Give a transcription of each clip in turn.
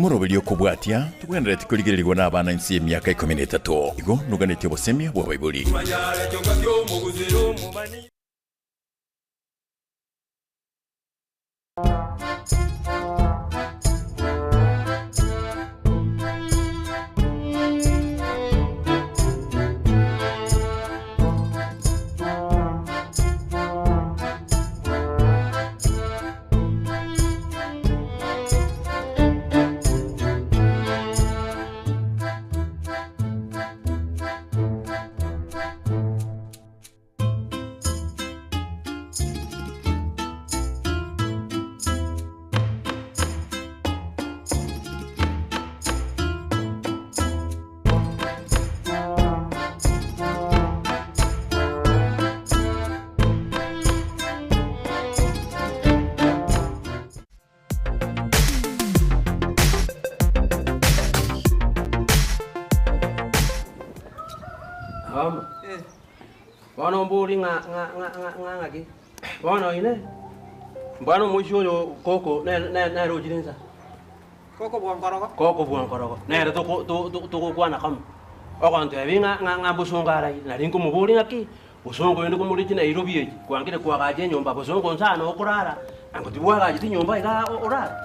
Moroberio okobwatia, tobwenereti korigererigwa nabana inse y'emiaka ikomi na etato. Igo noganetie obosemia bw'abaibori. Bono, bono mbori ng'a ng'a ng'a ng'a ng'a ng'aki, bono inee, mbwana omoisia oyo koko ne- ne- nere ochire insa. Koko bwankorogo. Koko bwankorogo, nere toko to- to- togokwana kamo, ogontebia ng'a ng'a ng'a mbosongo araire, nari nkomoboria ng'aki, bosongo oyo ndikomorigia Nairobi echi, kwangire koagacha enyomba bosongo inse aa nokorara, ango tibwagacheti enyomba igaa orare.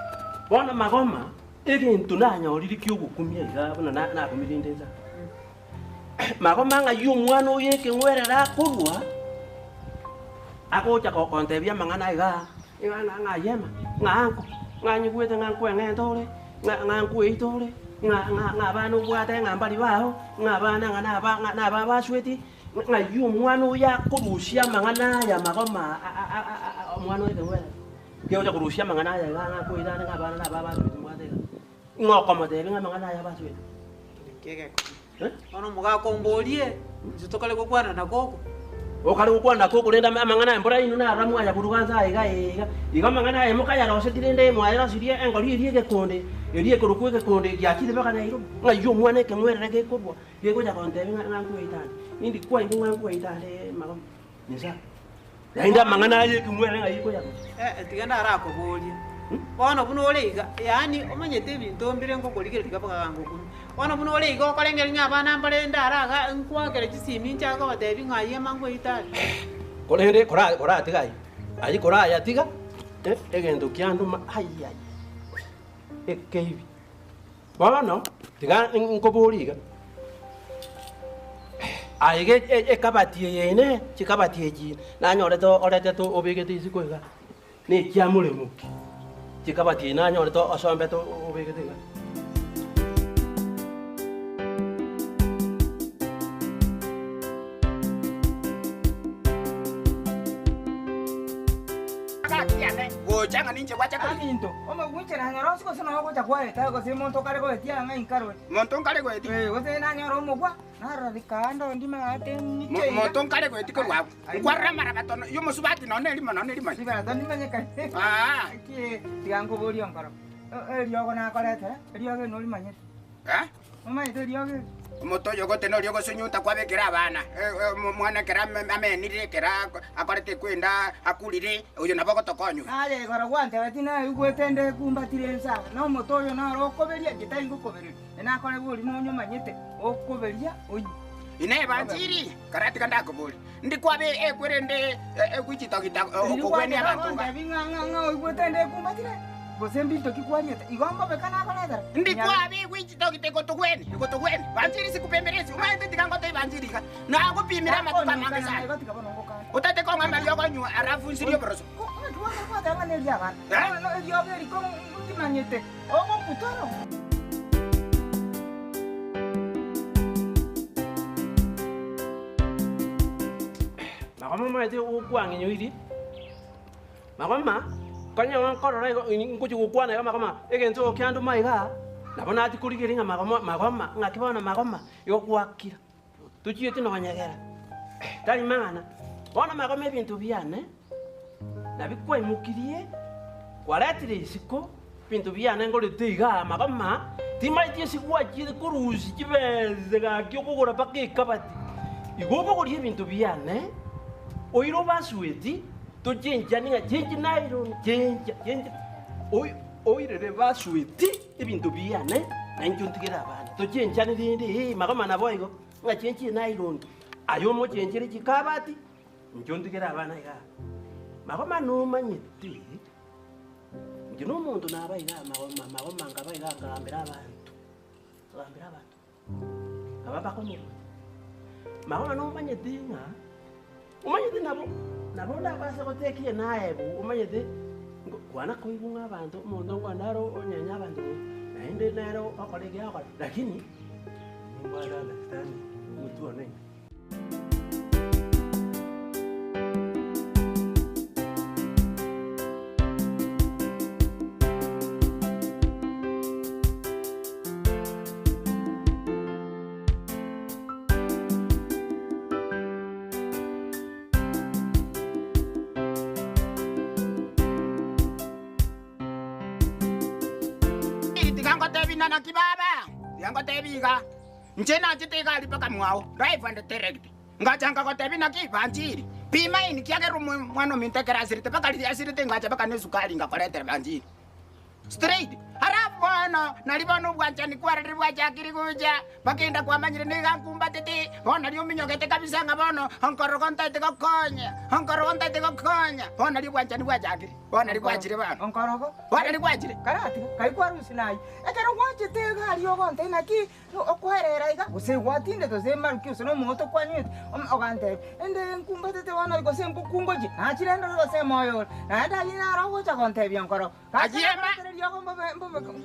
Bono magoma, egento nanyorire kia ogokumia igaa buna na nakumirie inde inse aa, magoma ng'ai omwana oyo ekeng'werere akorwa, agocha ko kontebia amang'ana igaa. Ng'a ng'a ng'a yema, ng'a anko, ng'a nyigwete ng'a nkweng'ente ore, ng'a ng'a nkweite ore, ng'a ng'a ng'a abana obwate ng'a mbari bao, ng'a abana ng'a naba ng'a naba abasweti, ng'ai omwana oyo akorusia amang'ana aya magoma a- a- a- a- a omwana oyo ekeng'were, kegocha korusia amang'ana aya iga ng'a nkweite ande ng'a abana naba abasweti mbwate iga. Ng'a okomotebia ng'a amang'ana aya abasweti. Ninki egekogera? Bono omogaka omborie, inche tokare gokwana na koko. Okare gokwana na koko, rende amang'ana aya mbora inwe narora mwayaburuga nse aya iga iga. Igo amang'ana aya mokayarosetie rende mwayarosirie engori eria egekonde, eria ekorokwa egekonde giachire mpaka Nairobi. Ng'ai omwana ekeng'werere gekorwa, gegocha gontebia ng'a ng'a nkweite ande. Indi kwaigwa ng'a nkweite ande magoma? Insa. Naende amang'ana aya ekeng'werere ng'ai koyarusia? Eh, tiga ndarakoborie. Bono buna ore iga, yaani omanyete ebinto mbire ngokorigereria iga mpaka ngokumia. Bono buna ore iga okorengereria ng'a abana mbare ndare iga nkwakere chisimi nchake kobatebia ng'a ayio amango aito are. Korende kora koratiga ayio, ayio korayatiga, egento kiandoma ayio ayio, ekeibi. Bono tiga nkoborie iga, aye iga ekabati eye ine, chikabati echi nanyorete oretete obegete isiko iga, na ekiamoremo ki? Chikabati echi nanyorete osombete obegete iga. Gocha ng'a ninche gwacha korigia. Aminto, omogunche nanyora onsi gose noo ogocha kwaeta, gose monto okare goetia ng'a inkarwe. Monto nkare goetia. Eh, gose nanyora omogwa, narora rikando ndime ate ng'iche iga. Monto nkare goetia korwa abwo. Nkwarora amarabato y'omosubati nonya nerimo nonya nerimo. Ribarato ndimanyekane. Ah. Ki tiga nkoborie onkoro. Eriogo nakoretera, eriogo eri norimanyete. Eh? Omanyete eriogi eri? Omote oyo ogotena oria ogosunyunta kwabekera abana, omwana ekero amenire, ekero akorete ekwenda akurire, oyo nabo ogotokonya oyo. Aye igoro gwantebetie naigwete nde ekumbatire inse aa, na omote oyo noro okoberia, inche tari ngokobereria, na nakore bori nonye omanyete, okoberia onywe. Inee Banchiri, karatiga ndakoborie, ndi kwabe ekwerende egwichitogita okogwenia abanto iga? Gwantebi ng'a ng'a ng'a oigwete nde ekumbatire, gose mbinto ki kwariete? Igo mbobeka nakoretera? Ndi kwabe egwichitogita egotogwenia, egotogwenia. Banchiri sikupemberesi, omanyete tiga ngotebie Banchiri iga, nagopimire amatuko amange sana. Igo tiga bono ngokana. Otete kong'a amariogo onywe alafu nsirie oboroso. Ng'aki bono gwateba ng'a neria abana? Bono eriogo eri ko ndimanyete, ogokutoro. Magoma omanyete okwang'inyoirie, magoma konya nkorora igo ngochia gokwana iga magoma egento oko kiandoma igaa, nabo nachia korigereria ng'a magoma magoma ng'aki bono magoma igo gwakira, tochieti nonyegera, tari mang'ana. Bono magoma ebinto biane, nabi kwaimokirie, kwaretire isiko, ebinto biane ngorete igaa magoma, timanyeti ase gwachiete korusia chibesa gaki okogora mpaka ekabati. Igo obogorie ebinto biane, oire obasueti, tochenchani ng'a chenchi nylon, chencha chencha, oyo. Oirere basueti ebinto biane, na inche ontigere abana. Tochenchane rende, ee, magoma naboigo, ng'a chenchie nylon. Aye omochencherie chikabati, inche ontigere abana igaa. Magoma nomanyete, inche nomonto naba igaa magoma, magoma nkaba igaa nkagambera abanto, nkagambera abanto, nkaba mpaka omorwoti. Magoma nomanyete ng'a. Omanyete nabo, nabo ndabase gotekia naye bo, omanyete, nko kwana koigwa ng'a abanto, omonto nkwana aro onyenya abanto bo, naende nere okora eki agokora, lakini nimbwate understanding omotwe one ime. Tiga ngotebi na naki baba, tiga ngotebi iga, inche nachete iga aria mpaka mwao, live and direct, ngacha nkagotebi naki banchiri, pima ini kiagera omwana ominto ekero asirete mpaka riria asirete ngacha mpaka na esukari ngakoretera banchiri. Straight. Alafu bono, nari bono obwanchani kwarorire bwachakire gocha, bakenda kwamanyire niga nkumbatete, bono nari ominyogete kabisa ng'a bono onkorogo ntaete gokonya, onkorogo ntaete gokonya, bono nari obwanchani bwachakire, bono nari bwachire bono. Onkorogo. Bono nari bwachire. Karatiga, kai kwarusia naye. Ekero gwanchete iga aria ogontebia naki Okoerera iga, gose gwatindete, gose emaruki, gose nomogoto kwanywete, ogantebia, Ende nkumbatete bono gose nkokungochie, nachire ndore gose emoyo ore. Naende ayio naro ogocha gontebia nkoro. Agiema,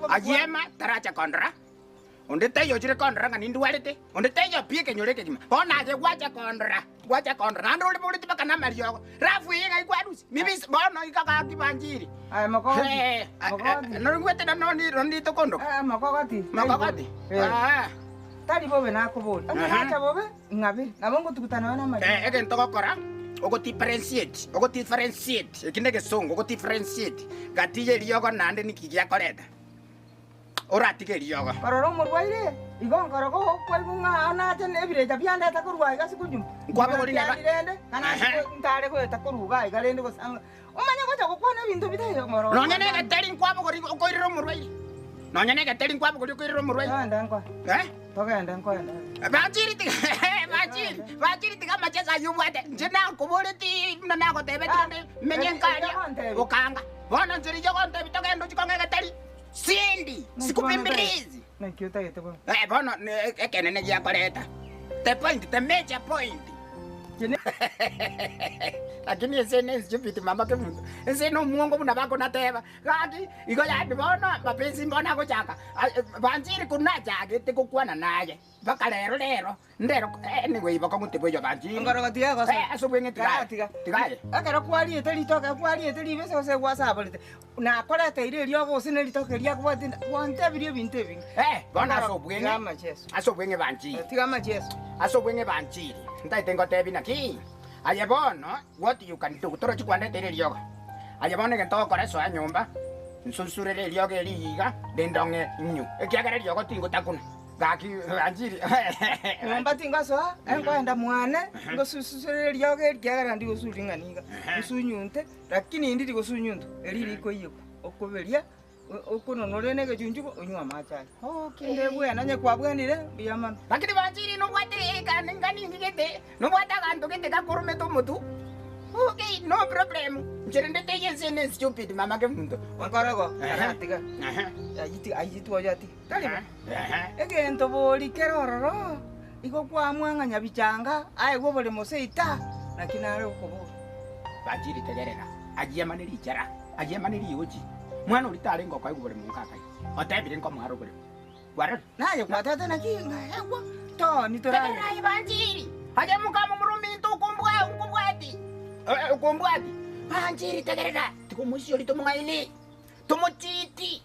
agiema taracha kondora, onde taiyo ochire kondora ng'a nindwarete, onde taiyo pi ekenyoro ekegima. Bono aye gwacha kondora, gwacha kondora, naende ore boreti mpaka namariogo. Rafu eye ng'ai kwarusia? Mibisa, bono iga gaki banchiri. Aye mokogoti, Eh, mokogoti. norigwete na noni noni tokondoka. Eh, mokogoti. Mokogoti. Eh. Ah. Tari bobe nakoboria. Onye Aha. nacha bobe, ng'abe. Nabo ngotuguta nonya namariogo. Eh, egento ogokora ogodifferentiate ogodifferentiate eki negesongo ogodifferentiate gati y'eriogo naende niki giakoreta Oratige eriogo. Korora omorwaire, igo nkoroka okwaigwa ng'a ao nache nebirecha biandete korwa aiga ase konyuma. Nkwabogori neba. Kiandi rende, kana Ehe. ntare goeta korwa iga aiga rende gose anga. Omanye gocha gokwana ebinto bitaiyo ng'ororo. Nonya negeteri nkwabogori okoirera omorwaire. Nonya negeteri nkwabogori okoirera omorwaire. Togende nkoe. Eh? Togende nkoende. Bachiri tiga bachiri bachiri tiga amachesa ayio obwate. Inche nakoboreti buna nagotebeti rende menye nkaria okanga. Bono inche rigia ogontebi togende ochie kong'a egeteri. Sindi, sikubimbirizi. Naki otagete bono? Eh, bono ne- ekenene giakoreta. The point, the major point. Lakini ense ene stupid mama kemunto. Ense ene omwongo buna bakonateba. Gaki, igo yaani bono mapenzi mbono agochaka. Ah, eh, Banchiri kunachagete gokwana naye. Mpaka rero rero, ndero anyway bokong'u tiboiyo banchiri. Enkorogo tiga egosoa. Eh, ase obweng'e tigaye. Kara tiga. Tigaye. Ekero kwariete ritoke, kwariete ribese gose gwasaborete, nakoreteire eriogo gose ne ritoke riakobwate inda, gwantebirie ebinto ebinge. Eh, bono ase Tiga obweng'e, amacheso. ase obweng'e banchiri. Tiga amacheso. Ase obweng'e banchiri, ntaete ngotebi naki, aye bono, what you can do, torochi kwandeteire eriogo. Aye bono egento ogokora esoa nyomba, nsunsurere eriogo eri iga, rende ong'e inyu, ekiagera eriogo tingotakuna. Gaki banchiri. Nyomba tingosoa, nkoenda mwane, ngosususurera eriogo eri ekiagera ndi gosuri ng'a niga, nsunyunte, lakini ndiri gosunyuntwa, eri rikoiyekwa, okoberia, okononore na egechunchugo, onywe amache aye. Okay. Inde bwena onye kwabwenire, mbuya mono. Lakini banchiri nobwate ekani ngani ngigete, nobwate aganto gete gakoromete omotu. Okay, no problem. Inche rende teiyo ense ene stupid mama kemunto. Nkorogo, Ehe. atiga, Ehe. aywo tiga aywo twoyo atiga. Tari bo. Ehe. Egento bori kere ororo, igo kwamua ng'a nyabichanga aegwe oboremo seita, naki nare gokobora. Banchiri tegerera, agiemane richara, agiemane riochi. Mwana oria tarenge okoegwa oboremo nka akai, otebire nkomoare oboremo. Kwarora? Naye gwatete naki ng'a egwa toni torarere. Tegerera aye Banchiri, aye mokamomura ominto okombwa okombwati, okombwati. Banchiri tegerera, tiga omoisia oria tomong'aini, tomochiti.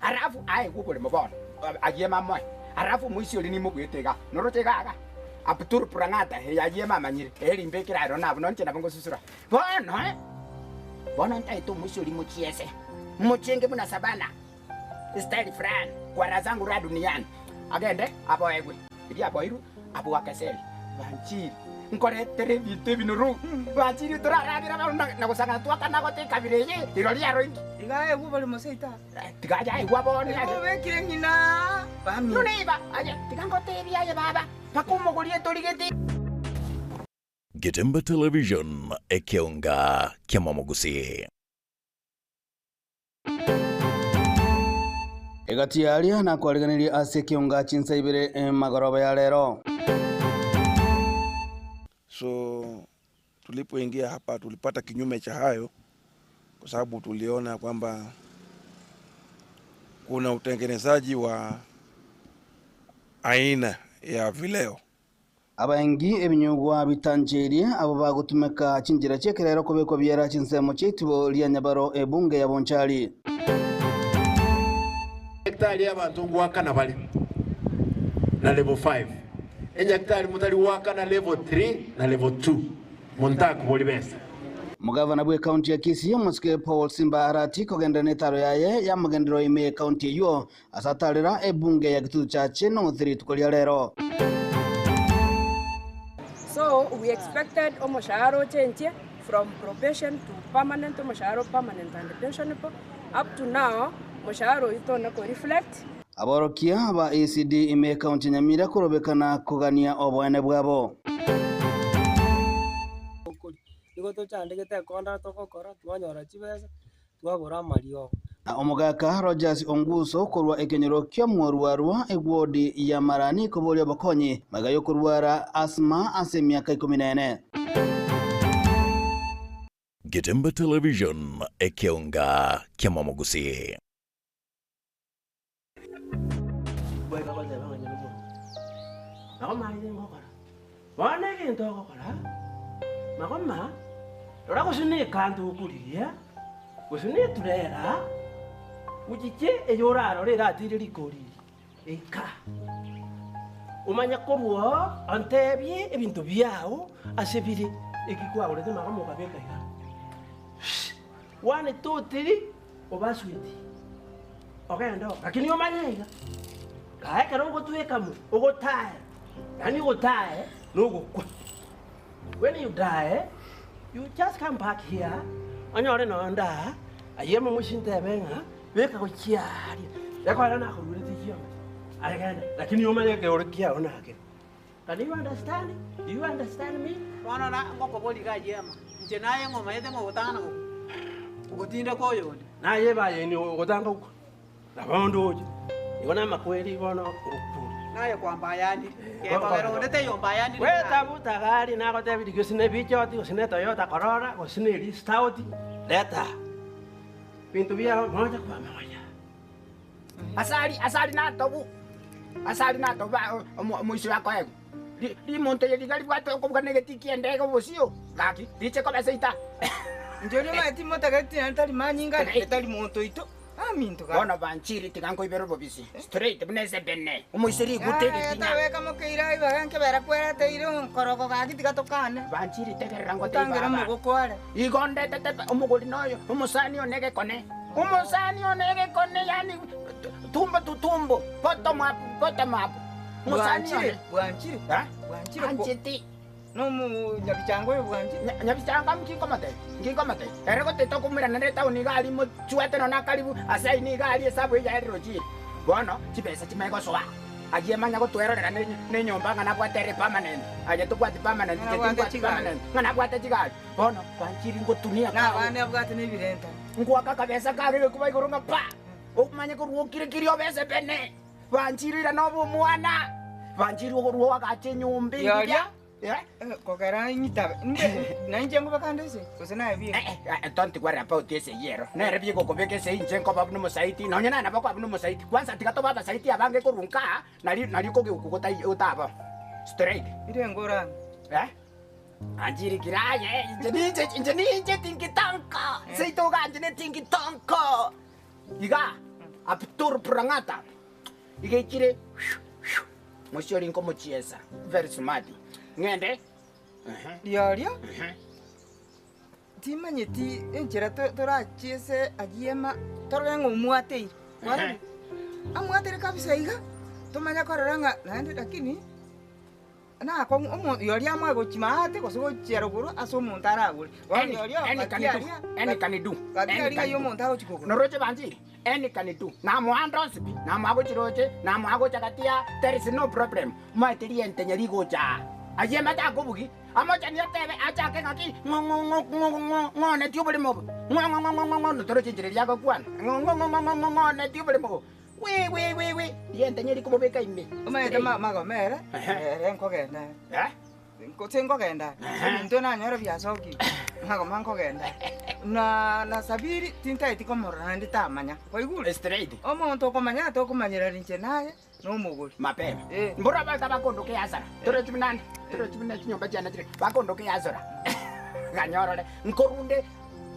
Alafu aegwe oboremo bono, agieme amoe. Alafu omoisia oria nimobuete iga, noroche iga iga, Abdul Purang'ata, eye agieme amanyire, eri mbekere aro nabwo nonche nabo ngosusura. Bono, bono ntaete omoisia oria mochiese, mochenge buna savana, style fulani, kwa raha zangu raha duniani, agende aboegwe. Erio aboirwe, aboake seli, banchiri. Nkoretere ebinto ebinoru, bwanchire toraragere abana na, na gosang'ana twakana gote ekabira eye, rirorio yaro inki? Iga aegwe bore moseito aa. Eh, tiga aye aegwe bono Igo aye. obekire ng'ina bamino. None iba, aye, tiga ngotebie aye baba, mpaka omogorie etorigeti. Getembe Television, ekeonga ki'amamogusii. Egati y'aria nakwariganirie ase ekeonga chinsa ibere magoroba ya rero. So tulipoingia hapa tulipata kinyume cha hayo, kwa sababu tuliona kwamba kuna utengenezaji wa aina ya vileo. Abaengi ebinyugwa bitancheirie abo bagotumeka chinchera chi'ekerero kobekwa biara chinsemo chi'eitibo ria Nyabaro ebunge ya Bonchari. Nyagetari abanto ngoakana bare na level 5, enyagetari motari goakana level 3 na level 2, monto akobori besa. Omogavana bw'ecounty ya Kisii omosike Paul Simba Arati kogenderera netaro yaye y'amagenderero ime y'ecounty eywo ase atarera ebunge ya Kitutu Chache North rituko ria rero. So we expected omoshahara ochenchie from probation to permanent, omoshahara o permanent and pensionable. Up to now, omoshahara oyio tona ko reflect. Aborokia ba ECD ime y'ecounty ya Nyamira korobekana kogania oboene bwabo. Nigo tochandegete ekondara togokora, twanyora chibesa, twagora amariogo. Na omogaka Rogers Onguso korwa ekenyoro ki'omorwarwa ewodi ya Marani koboria obokonyi magega y'okorwara asthma ase emiaka ikomi na ene. Getembe Television, ekeonga ki'amamogusii. Goika goteba ng'a nyene omonto. Magoma aye ngokora. Bono egento ogokora, magoma, rora gose na ekanto okorigia, gose na eturera, ochiche eye orarore eratire rikori eri, eika. Omanye korwa oo, ontebie ebinto biao ase bire, eki kwagorete magoma okabeka iga. One, two, three, obasweti. Ogende oo. Lakini omanye iga, kae ekero ogotweka mo, ogotae, yaani ogotae nogokwa. When you die, you just come back here, onyore nonde aa, ayio omomochi ntebe ng'a beka gochia aria, ekero nakoruerete chiombe, aye genda, lakini omanye ekeoro kiao nakere. Can you understand? Do you understand me? Bono na ngokoboria iga ayio ema, inche naye ng'a omanyete ng'a ogotang'ana gokwa, ogotindeka oyonde. Naye ebayeni ogotanga gokwa, nabo onde oche. Igo namakweri bono okure. Naye kwambayanire, gekogera onde taiyo ombayanire buna aye. Wetabuta gari nagotebirie gose ne Peugeot, gose ne Toyota Corolla, gose ne eri Stout, leta aa. Binto biao mocha kwa mocha. Asari, asari natobu, asari natobu omoisio akoegwa. Rimonto eri riga ribwate okobuga negetii ki'endege obosio, gaki, riche koba seita. Inche oria omanyete timotageti naende tari manyinga naende tari monto oito, aminto gaki. Bono banchiri tiga nkoibere obobisi, straight buna esebene, omoisio rigute Yaya eritinya. tabeka mokeire aibaga nkebera kwereteire onkorogo gaki tiga tokane. Banchiri tegerera ngotebie Otangere baba. omogoko are. Igo ndetete omogori noyo, omosani one egekone. Omosani one egekone, yaani tumbo to tumbo, bottom up, bottom up. Omosani Bwanchire, one. bwanchire, Eh? bwanchire ko- Anchete. Nomonyabichanga oyo bwanchire. Nyabichanga nginkomotebia, nginkomotebia. Ere goteta okomoirana netaoni iga aria mochwete nonya akaribu ase aye nigo aria esabu eye yaererochire. Bono chibesa chimanye gosoa. Ayio emanya gotwerorera nenyomba ng'a nabwate ere permanent. Aye tobwati permanent, inche Ng'a nabwate timbwati chigari. permanent. Ng'a nabwate chigari. Bono banchiri ngotunia Na kaye. abande abwate nebirenta. Ngoaka akabesa kare gekuba igoro ng'a pa! Omanye korwa okire kiri obese bene. Banchiri ira nobe omwana. Banchiri okorwa oagache enyomba engiya. Yoria. Eh? Kogera ing'itabe, imbe nainche ngobe kande ase, gose naye bieka. Eh, eh, don't worry about ase eyio ero. Nere bieka okobeka ase inche nkoba buna omosaiti, nonye naye nabo okoba buna omosaiti. Kwanza tiga tobe abasaiti abange korwa nkaa, nari nari okogeuka gotai otaba. Straight. Ire ngorane. Eh? Anchiri kira aye, inche ninche, inche ninche tingitonko. Seito oganche ne tingitonko. Iga, Abdur Prangata, iga echire, mosiori nkomochiesa, very smart. Ng'ende. Riario, timanyeti enchera torachiese ayio ema, torore ng'a omwateire. Kwarorire? Amwateire kabisa iga, tomanye korora ng'a naende lakini. Nakong'u omo oria amoe gochia maate gose gochia rogoro ase omonto aragore. Bono Any, oria any gati can do, aria, any can do, gati any aria can ng'ai do. omonto agochia kogora. Noroche banchiri, any can do. Namoa ande onsi pi, namoa gochia roche, namoa gocha gati aa, there is no problem. Moete rientenya rigocha aa. Ayio emate akobugi, amochani atebe, achake ng'aki, ng'o ng'o ng'o ng'o ng'o ng'onetie oboremo obo, ng'o ng'o ng'o ng'o ng'o ng'o, notoroche enchera eria agokwana, ng'o ng'o ng'o ng'o ng'o ng'o ng'onetie oboremo obo. Wi wi wi wi, rientenya rikobobeka ime. Omanyete magoma ere, ere nkogenda are. Gose nkogenda are, ebinto nanyora biasokire, magoma nkogenda are. Na na Sabiri tintaeti komorora naende tamanya, kwaigure? Straight. Omonto okomanya tokomanyerana inche naye, nomogori. Mapema. Eh. Mboro abanto abakondoka easara, torochi buna ande, torochi buna chinyomba chiane chire, bakondoka easara. Ganyorore, nkorunde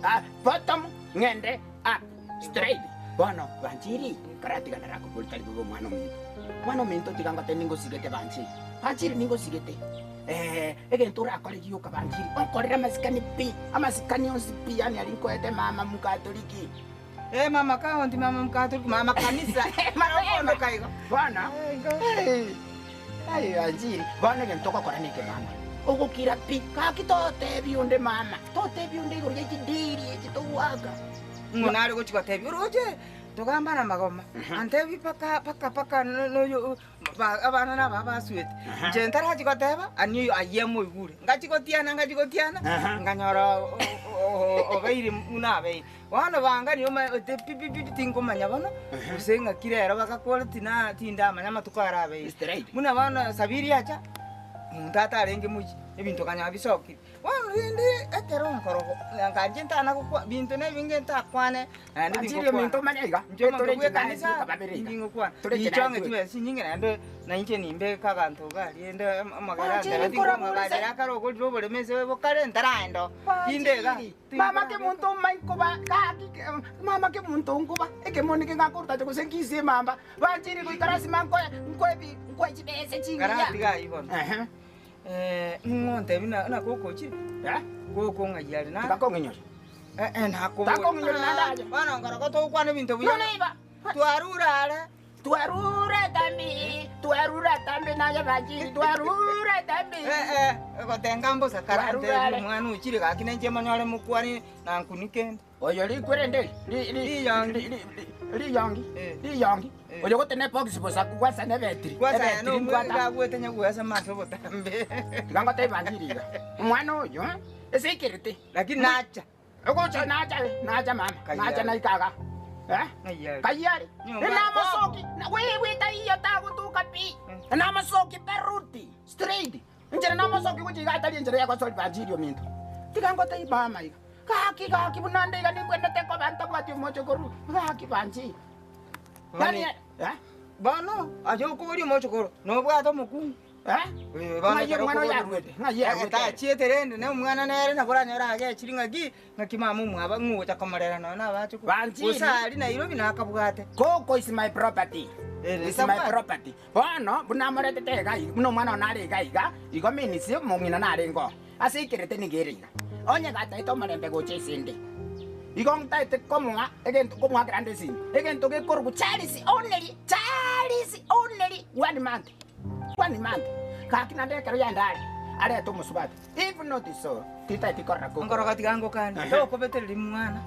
ah, bottom ng'ende up. Straight. Bono banchiri, karatiga narakobori tari bobe omwana ominto. Omwana ominto tiga ngote ningosigete banchiri. Banchiri ningosigete. Eh, egento orakore gioka banchiri, onkorere amasikani pi, amasikani onsi pi, yaani aria nkoete mama mukatoliki. Eh, mama county, mama mukatoliki, mama kanisa. Mara igo. Bono, eh, ai banchiri, bono egento ogokora neke mama. Ogokira pi, gaki totebi onde mama, totebi onde igoro ya chidiri echi togoaka. Ng'o nare gochia gotebia oroche, togamba na magoma, antebi paka paka paka noyo abana naba abasuete. Inche ntarachi goteba, ani oyo ayio amoigure. Ngachi gotiana ngachi gotiana, nkanyora obeire buna abeire. Bono bangani omaete pi pi pi tinkomanya bono, gose ng'aki rero bagakora tina tindamanya amatuko arabeire. Buna bono Sabiri acha, monto atarenge mochie, ebinto okanyora bisokire. Bono rende ekero nkorogo, nganche ntana gokwa binto na ebinge ntakwane, naende Anchiri tingokwana. ominto omanye iga, Inche omonto tore bw'ekanisa, chinani tukababere iga. tingokwana. Tore Inche chinani ong'e twe. chibesa chinyinge naende na inche nimbeke abanto iga aria rende amagera Anchiri antebe nkorabore tingong'agachera se. akare ogorire oboremo ase bokare ntaraenda oo. Tinde iga, Banchiri, mama kemonto omanye koba gaki mama kemonto nkoba ekemoni kegakorutacha gose nkisie emamba. Banchiri goika lasima nkoe nkoe bi nkoe chibesa chingiya. Karatiga aywo bono. Ehe. Ng'o ontebi na naki okochire? Goko ng'ai are nare? Takong'inyoria. Eh, eh, nakoboria. Takong'inyoria naende aye. Bono nkorokwo togokwana ebinto buya. Noneiba. Twarure are. Twarure tambi, twarure tambi naye banchiri, twarure tambi. Eh, eh, egotenga mbosa kare Twarure antebi are. omwana ochire gaki nainche monyore mokwane na nkunike inde. Oyo rikwerende ri ri Riyongi. ri- ri- riyongi Eh. riyongi Eh. oyo gotena ebox bosa gwasa ne betiri Gwasa ebetiri no mbwata gagwete nyagwesa maso obotambe. tiga ngotebi banchiri iga omwana oyo esekerete Lakini nacha. ogocha nacha nacha mama Kayari. nacha naikaga eh Ng'ai kayari Nyomba. namasoki wewe iyo tagutuka pi namasoki peruti straight Inchera namasoki gochia iga atari enchera yagosori banchiri ominto. Tiga ngotebi mama iga. Gaki gaki buna nde iga nimbwenerete koba ntabwati omochokoro. Gaki banchiri. Yani eh? Bono aye okoboria omochokoro nobwate omokungu. Eh? Ng'ai omwana oyo arwete? Ng'ai arwete? Tachiete rende na omwana nere nabo oranyore agechire ng'aki ng'aki mama omwabo ng'o ogocha komorera nonya na abachokoro. Banchiri. Gose aria Nairobi nakabwate. Koko is my property. Is my tabwati. property. Bono buna amoretete iga iga, buna omwana one are iga iga, igo means omong'ina narenge oo. Ase aikerete nigo ere iga. Onye gataete omorembe gocha esende, igo ntaete komoa egento komoakera ande esimi, egento gekorokwa Charles only, Charles only one month, one month. Gaki naende ekero yaenda are, arete omosubati. If not so, titaeti korora koko. Nkoroka tiga ngokanie, Ehe. tokobetereria mwana,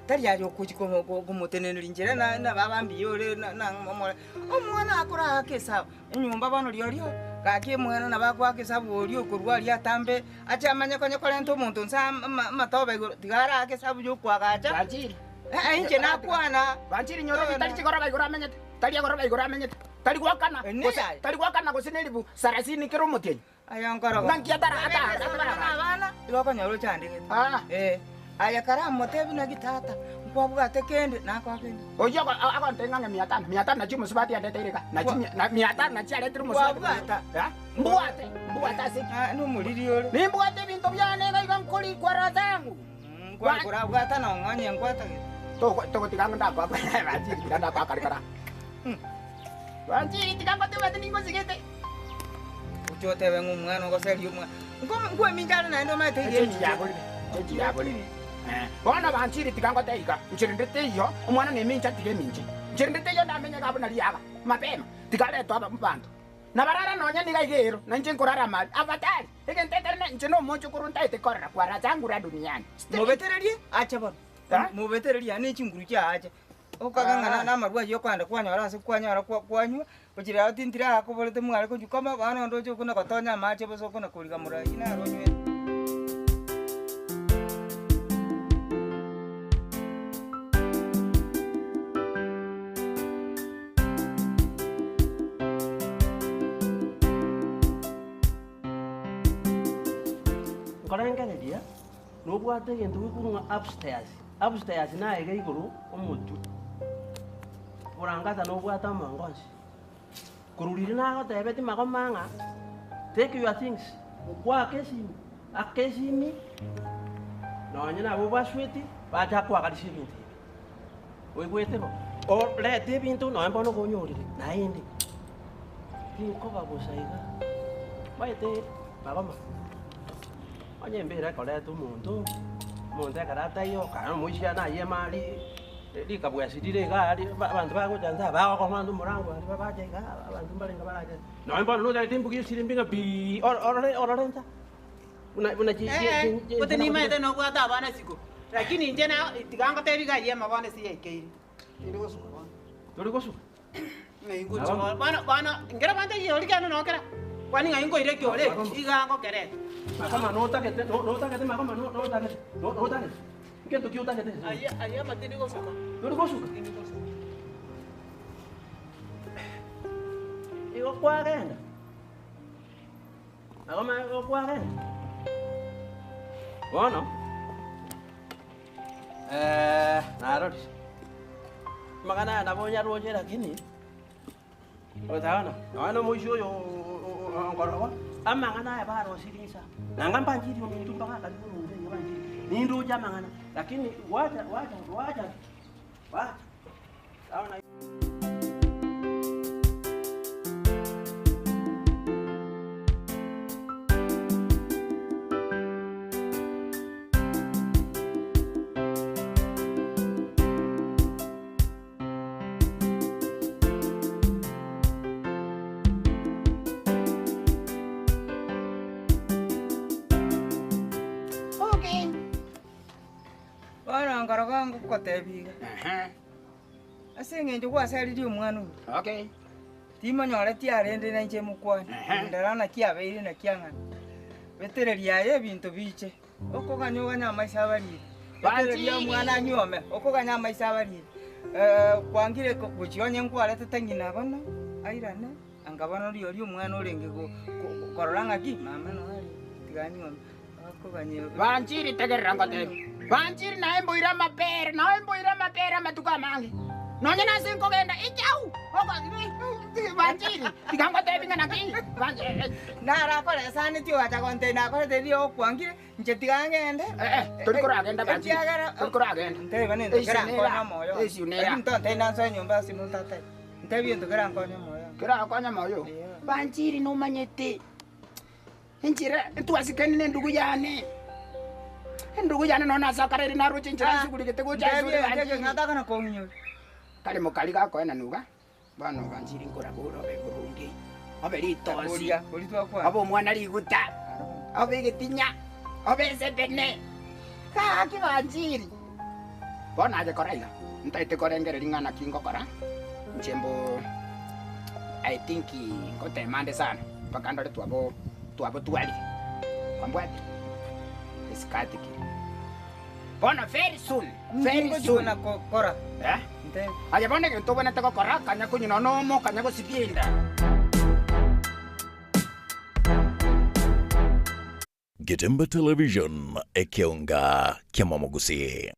tari aye okochi komo- ko- komoteneneria inchera na na baba mbuya ore na na omore. Omwana akoraka esabu, enyomba bono rirorio, gaki omwana nabo agoaka esabu oria okorwa aria atambe, ache amanye konya korenta omonto nse ama amatobe igoro, tiga arake esabu ya okoagacha. Banchiri. Eh, inche nakwana. Banchiri nyorobi tari chigoroba igoro amenyete, tari egoroba igoro amenyete, tari goakana, Ene gose yaye. tari goakana gose ne eribu sarasini kera omotienyi. Aya nkorogo. Ng'aki atara atara atara. Abana igo okonyora ochandegete. Ah. Eh. Aye karamotebi naki tata, nkwabwate kende, nakoa kende. Oyio agontebia ng'a mia tano, mia tano nachio omosubati andeteire iga, nachi na mia tano nachio aretire omosubati. Kwabwata? Eh? Mbwate, mbwate ase ki? Ah, nomoriri ore. Nimbwate ebinto biane iga iga nkorikwa roho zangu. Kwani korabwata nong'onye nkwatagete. Togotiga ng'a ndakoa banchiri tiga ndakoa kare kara. Banchiri tiga ngotebete ningosigete. Oche otebe ng'a omwana ogoseria omwana. Nkwemincha are naende omanyete iga Echenji yaborire, echenji yaborire. Bono banchiri tiga ngotebi iga, inche rende teiyo, omwana nemincha tiga eminche. Inche rende teiyo ndamenye iga buna riaga, mapema, tiga aretwe aba abanto. Nabarara nonya niga iga ero, na inche nkorara amabi. Afadhali, egento ekere ne inche nomochokoro ntaete korora kwaracha angura duniani. Straight. Mobetererie ache bono. Eh? Mobetererie ane chinguru chia ache. Okaga ng'a na- namarwa ayio okogenda kwanyora ase kwanyora kwa- kwanywa, gochia rero tintire akoborete mware konywa koma, bono onde oche okona gotonya amache bosa okona koriga morai naro onywete. Nkorengereria, nobwate egento gekorwa ng'a upstairs, upstairs naye iga igoro omotwe, borangata nobwate amango onsi. Korwa riria nagotebetie magoma ng'a take your things, kwaka esimi, aka esimi, nonye nabo obasweti, bacha koagarisia ebinto ebi. Oigwete bo? Orete ebinto nonye bono konyorire naende, tinkoba bosa iga. Omanyete magoma, onye embera ekoreta omonto, omonto ekero ataiyo, kare omoisia naye emari. Rikabwesi rire iga aria, abanto bagocha inse aa, bagokong'a ande omorango aria, bacha iga aa, abanto mbarenge barache. Nonya bono notagete embugi esirimbi ng'a pi, orore orore insa, buna buna chi chi Eh, chi gose nimaete nobwate abana isiko, lakini inche na tiga ngotebi iga ayio bono ase yaikeire, tindi gosuka bono. Tori gosuka? Ng'ai ngochia bono, bono bono nkere bantebi oria kende nokera, kwani ng'ai nkoira ekiore eke, iga ngokerete. Makoma notagete no notagete makoma no notagete no notagete. Ngento ki otagete ase Ayio ayio ama tindi gosuka. Tori gosuka? Tindi gosuka. Igo kwagenda. Nabo manye igo kwagenda. Bono, narorire. Amang'ana aya nabo onyaroche lakini, otaona, nonya na omoisia oyo nkorogo, amang'ana aya barosirie inse aa. Nanga mbanchiri ominto mpaka akaribu omonto iga banchiri. Nindoche amang'ana, lakini gwacha gwacha gwacha gwacha. Taona. Okay. Bono nkoroka ngogotebia iga, ase eng'encho gwasaririe omwana oyo, Okay. timonyoreti arende na inche mokwane, ndora naki abeire naki ang'ana. Betereria aye ebinto biche. Okoganya oganye amaiso abariri, ekereria omwana anyuome, okoganya amaiso abariri. Kwangire gochia onye nkwaretete ng'ina bono airane, anga bono rirorio omwana orenge korora ng'aki mama noo are tiga anyuome, okoganya. Banchiri tegerera ngotebie, Banchiri naye mboire amapere, naye mboire amapere amatuko amange, nonye nase nkogenda echau, Banchiri, tiga ngotebie ng'a naki, Narakoresanetie ogacha gontebia nakorete riria okwangire, inche tiga ngende. Tori koragenda Banchiri, Ekiagera tori koragenda. Ntebie buna ento Eisio kera nera, nkonye omoyo one. eisio nera. Lakini tontebie nansoe nyomba ase monto atari. Ntebie ento kera nkonye omoyo one. Kerakonye omoyo? Banchiri nomanyete. Enchera ntwasikani nendugu yane, endugu yane nonya nase akarere naroche enchera nsugurigete gocha ase ore banchiri. Kare mokari gakoenana iga, bono banchiri nkorabore obe boronge, obe ritosi, obe omwana riguta, obe egetinya, obe esebene, gaki banchiri. Bono aye kora iga, ntaete korengereria ng'a naki ngokora, inche mbo I think ngotema ande sana mpaka ndore twabo twabotwarire, kwambwatire? Esikati kere. Bono very soon, very soon. Eh? Aye bono egento obwenerete gokora, kanya konywa nonya omo, kanya gosibia enda. Getembe Television, ekeonga ki'amamogusii.